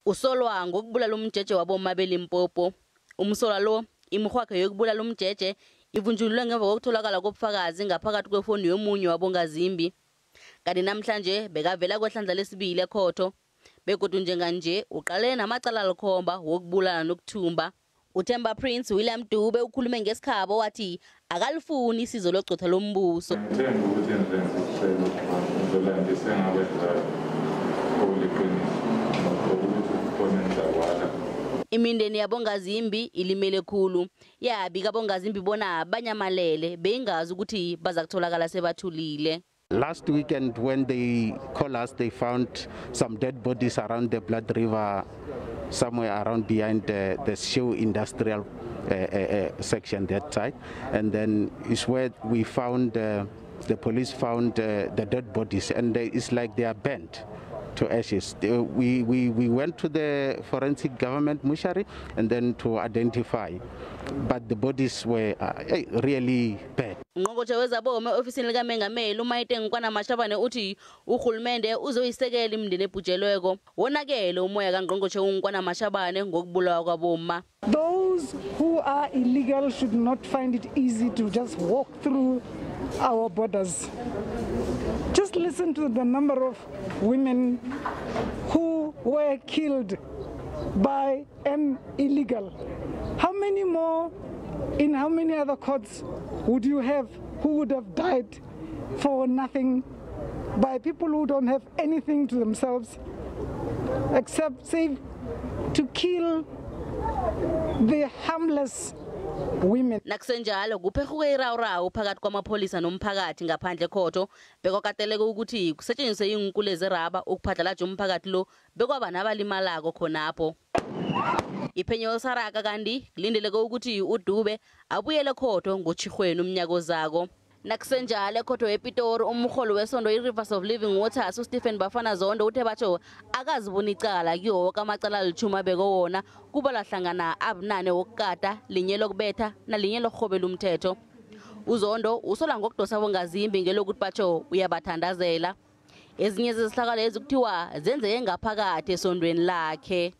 Usolwa ngokubulala umjeje wabomma beLimpopo. Umsolwa lo imikghwakhe yokubulala umjeje ivunjululwe ngemva kokutholakala kobufakazi ngaphakathi kwefoni yomunye wabongazimbi. Kanti namhlanje bekavela kwehlandla lesibili ekhotho. Begodu njenganje uqalene namacala alikhomba wokubulala nokuthumba. Uthemba Prince William Dube ukhulume ngesikhabo wathi akalifuni isizo logcotha lombuso. Ngithemba ukuthi ngizenza isicelo ngizolandisa engakwenzayo okuliqiniso ukuthi kukhona engizakwala. Imindeni yabongazimbi ilimele khulu. Yabika abongazimbi bona banyamalele beyingazi ukuthi bazakutholakala sebathulile. Last weekend when they called us, they found some dead bodies around the Blood River, somewhere around behind the Show industrial section that side. And then is where we found, the police found the dead bodies, and it's like they are burnt to ashes. We went to the forensic government mortuary and then to identify, but the bodies were really bad. Ungqongqotjhe wezaboma e-ofisini likamengameli uMaite Nkoana-Mashabane uthi urhulumende uzoyisekela imindeni ebhujelweko. Wonakele umoya kaNgqongqotjhe uNkoana-Mashabane ngokubulawa kwabomma. Those who are illegal should not find it easy to just walk through our borders. Just listen to the number of women who were killed by an illegal. How many more, in how many other courts would you have who would have died for nothing by people who don't have anything to themselves except save to kill the harmless women. Nakusenjalo kupherhuke irawurawu phakathi kwamapholisa nomphakathi ngaphandle khotho bekwakateleka ukuthi kusetshenziswe iinkule zeraba ukuphadlhalaja umphakathi lo bekwaba nabalimalako khonapho. Iphenyo lisaraga kanti kulindeleke ukuthi uDube abuyele khotho ngoTjhirhweni umnyaka ozako. Nakusenjalo ekhotho ePitori umrholi wesondo i-Rivers of Living Waters uStephen Bafana Zondo uthe batjho akazibona icala kiwo woke amacala alitjhumi abekwe wona kubalwa hlangana abunane wokukata, linye lokubetha nalinye lokurhobela umthetho. UZondo usola ngokudosa abongazimbi ngelokuthi batjho uyabathandazela. Ezinye zezihlakalo lezi kuthiwa zenzeke ngaphakathi esondweni lakhe.